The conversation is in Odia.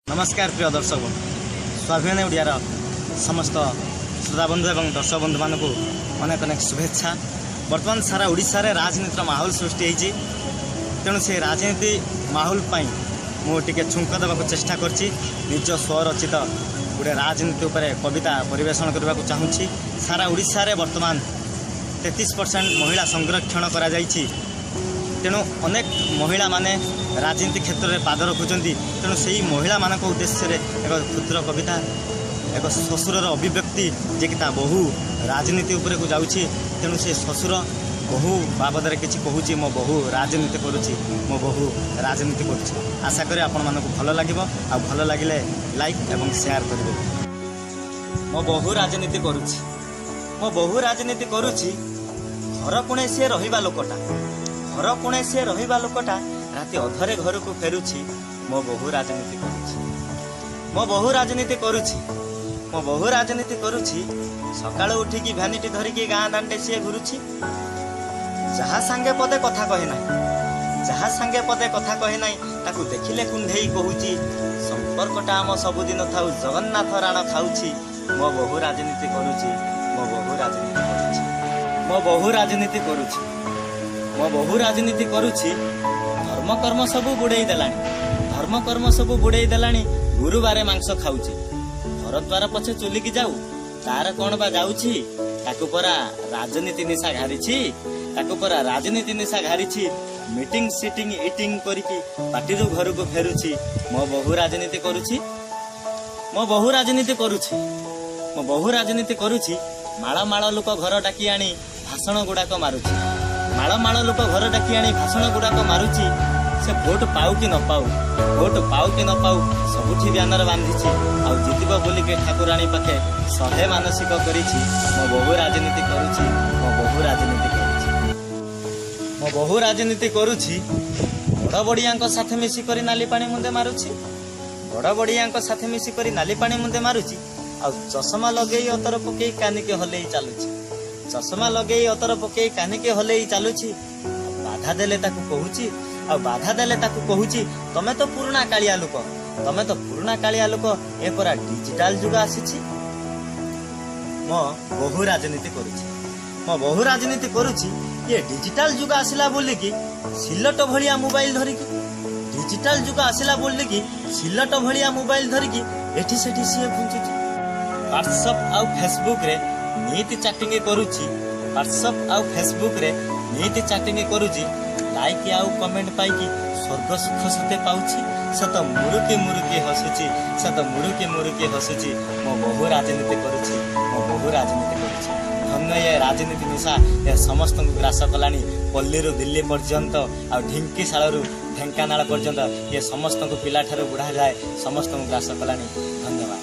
ନମସ୍କାର ପ୍ରିୟ ଦର୍ଶକ ବନ୍ଧୁ, ସ୍ୱାଭିମାନୀ ଓଡ଼ିଆର ସମସ୍ତ ଶ୍ରୋତାବନ୍ଧୁ ଏବଂ ଦର୍ଶକ ବନ୍ଧୁମାନଙ୍କୁ ଅନେକ ଅନେକ ଶୁଭେଚ୍ଛା। ବର୍ତ୍ତମାନ ସାରା ଓଡ଼ିଶାରେ ରାଜନୀତିର ମାହୋଲ ସୃଷ୍ଟି ହେଇଛି। ତେଣୁ ସେ ରାଜନୀତି ମାହୋଲ ପାଇଁ ମୁଁ ଟିକେ ଛୁଙ୍କ ଦେବାକୁ ଚେଷ୍ଟା କରିଛି। ନିଜ ସ୍ୱରଚିତ ଗୋଟେ ରାଜନୀତି ଉପରେ କବିତା ପରିବେଷଣ କରିବାକୁ ଚାହୁଁଛି। ସାରା ଓଡ଼ିଶାରେ ବର୍ତ୍ତମାନ 33% ମହିଳା ସଂରକ୍ଷଣ କରାଯାଇଛି। ତେଣୁ ଅନେକ ମହିଳାମାନେ ରାଜନୀତି କ୍ଷେତ୍ରରେ ପାଦ ରଖୁଛନ୍ତି। ତେଣୁ ସେଇ ମହିଳାମାନଙ୍କ ଉଦ୍ଦେଶ୍ୟରେ ଏକ କ୍ଷୁଦ୍ର କବିତା, ଏକ ଶ୍ୱଶୁରର ଅଭିବ୍ୟକ୍ତି ଯେ କି ତା ବୋହୂ ରାଜନୀତି ଉପରକୁ ଯାଉଛି। ତେଣୁ ସେ ଶ୍ୱଶୁର ବୋହୂ ବାବଦରେ କିଛି କହୁଛି। ମୋ ବୋହୂ ରାଜନୀତି କରୁଛି, ମୋ ବୋହୂ ରାଜନୀତି କରୁଛି। ଆଶା କରେ ଆପଣମାନଙ୍କୁ ଭଲ ଲାଗିବ, ଆଉ ଭଲ ଲାଗିଲେ ଲାଇକ୍ ଏବଂ ସେୟାର କରିବେ। ମୋ ବୋହୂ ରାଜନୀତି କରୁଛି, ମୋ ବୋହୂ ରାଜନୀତି କରୁଛି। ଘର କୋଣେ ସିଏ ରହିବା ଲୋକଟା, ଘର କୋଣେ ସିଏ ରହିବା ଲୋକଟା, ରାତି ଅଧରେ ଘରକୁ ଫେରୁଛି। ମୋ ବୋହୂ ରାଜନୀତି କରୁଛି, ମୋ ବୋହୂ ରାଜନୀତି କରୁଛି, ମୋ ବୋହୂ ରାଜନୀତି କରୁଛି। ସକାଳୁ ଉଠିକି ଭ୍ୟାନିଟି ଧରିକି ଗାଁ ଦାଣ୍ଡେ ସିଏ ଘୁରୁଛି। ଯାହା ସାଙ୍ଗେ ପଦେ କଥା କହେ ନାହିଁ, ଯାହା ସାଙ୍ଗେ ପଦେ କଥା କହେ ନାହିଁ, ତାକୁ ଦେଖିଲେ କୁଣ୍ଢେଇ କହୁଛି, ସମ୍ପର୍କଟା ଆମ ସବୁଦିନ ଥାଉ, ଜଗନ୍ନାଥ ରାଣ ଖାଉଛି। ମୋ ବୋହୂ ରାଜନୀତି କରୁଛି, ମୋ ବୋହୂ ରାଜନୀତି କରୁଛି, ମୋ ବୋହୂ ରାଜନୀତି କରୁଛି, ମୋ ବୋହୂ ରାଜନୀତି କରୁଛି। ଧର୍ମ କର୍ମ ସବୁ ବୁଡେଇ ଦେଲାଣି, ଧର୍ମ କର୍ମ ସବୁ ବୁଡେଇ ଦେଲାଣି, ଗୁରୁବାରେ ମାଂସ ଖାଉଛି। ଘର ଦ୍ୱାର ପଛେ ଚୁଲିକି ଯାଉ, ତାର କଣ ବା ଯାଉଛି? ତାକୁ ପରା ରାଜନୀତି ନିଶା ଘାରିଛି, ତାକୁ ପରା ରାଜନୀତି ନିଶା ଘାରିଛି। ମିଟିଂ ସିଟିଂ ଇଟିଂ କରିକି ପାଟିରୁ ଘରକୁ ଫେରୁଛି। ମୋ ବୋହୂ ରାଜନୀତି କରୁଛି, ମୋ ବୋହୂ ରାଜନୀତି କରୁଛି, ମୋ ବୋହୂ ରାଜନୀତି କରୁଛି। ମାଳ ମାଳ ଲୋକ ଘର ଡାକି ଆଣି ଭାଷଣ ଗୁଡାକ ମାରୁଛି, ମାଳ ମାଳ ଲୋକ ଘର ଡାକି ଆଣି ଭାଷଣ ଗୁଡାକ ମାରୁଛି। ସେ ଭୋଟ ପାଉ କି ନ ପାଉ, ଭୋଟ ପାଉ କି ନ ପାଉ, ସବୁଠି ବ୍ୟାନର ବାନ୍ଧିଛି। ଆଉ ଜିତିବ ବୋଲିକି ଠାକୁରାଣୀ ପାଖେ 100 ମାନସିକ କରିଛି। ମୋ ବୋହୂ ରାଜନୀତି କରୁଛି, ମୋ ବୋହୂ ରାଜନୀତି କରୁଛି, ମୋ ବୋହୂ ରାଜନୀତି କରୁଛି। ବଡ଼ ବଡ଼ିଆଙ୍କ ସାଥେ ମିଶିକରି ନାଲି ପାଣି ମୁନ୍ଦେ ମାରୁଛି, ବଡ଼ ବଡ଼ିଆଙ୍କ ସାଥେ ମିଶିକରି ନାଲି ପାଣି ମୁନ୍ଦେ ମାରୁଛି। ଆଉ ଚଷମା ଲଗେଇ ଅତର ପକେଇ କାନିକି ହଲେଇ ଚାଲୁଛି, ଚଷମା ଲଗେଇ ଅତର ପକେଇ କାନିକି ହଲେଇ ଚାଲୁଛି। ବାଧା ଦେଲେ ତାକୁ କହୁଛି, ଆଉ ବାଧା ଦେଲେ ତାକୁ କହୁଛି, ତମେ ତ ପୁରୁଣା କାଳିଆ ଲୋକ, ତମେ ତ ପୁରୁଣା କାଳିଆ ଲୋକ, ଏ ପରା ଡିଜିଟାଲ ଯୁଗ ଆସିଛି। ମୋ ବୋହୂ ରାଜନୀତି କରୁଛି, ମୋ ବୋହୂ ରାଜନୀତି କରୁଛି। ଇଏ ଡିଜିଟାଲ ଯୁଗ ଆସିଲା ବୋଲିକି ସିଲଟ ଭଳିଆ ମୋବାଇଲ ଧରିକି, ଡିଜିଟାଲ ଯୁଗ ଆସିଲା ବୋଲିକି ସିଲଟ ଭଳିଆ ମୋବାଇଲ ଧରିକି ଏଠି ସେଠି ସିଏ ଘୁଞ୍ଚୁଛି। ହ୍ୱାଟ୍ସଅପ୍ ଆଉ ଫେସବୁକରେ ନିତି ଚାଟିଂ କରୁଛି, ହ୍ୱାଟ୍ସଅପ୍ ଆଉ ଫେସବୁକରେ ନିତି ଚାଟିଂ କରୁଛି। ଲାଇକ୍ ଆଉ କମେଣ୍ଟ ପାଇକି ସ୍ୱର୍ଗ ସୁଖ ସତେ ପାଉଛି। ସେ ତ ମୁରୁକି ମୁରୁକି ହସୁଛି, ସେ ତ ମୁରୁକି ମୁରୁକି ହସୁଛି। ମୋ ବୋହୂ ରାଜନୀତି କରୁଛି, ମୋ ବୋହୂ ରାଜନୀତି କରୁଛି। ଧନ୍ୟ ଏ ରାଜନୀତି ନିଶା, ଏ ସମସ୍ତଙ୍କୁ ଗ୍ରାସ କଲାଣି। ପଲ୍ଲୀରୁ ଦିଲ୍ଲୀ ପର୍ଯ୍ୟନ୍ତ ଆଉ ଢିଙ୍କିଶାଳରୁ ଢେଙ୍କାନାଳ ପର୍ଯ୍ୟନ୍ତ ଇଏ ସମସ୍ତଙ୍କୁ ପିଲାଠାରୁ ବୁଢ଼ା ଯାଏ ସମସ୍ତଙ୍କୁ ଗ୍ରାସ କଲାଣି। ଧନ୍ୟବାଦ।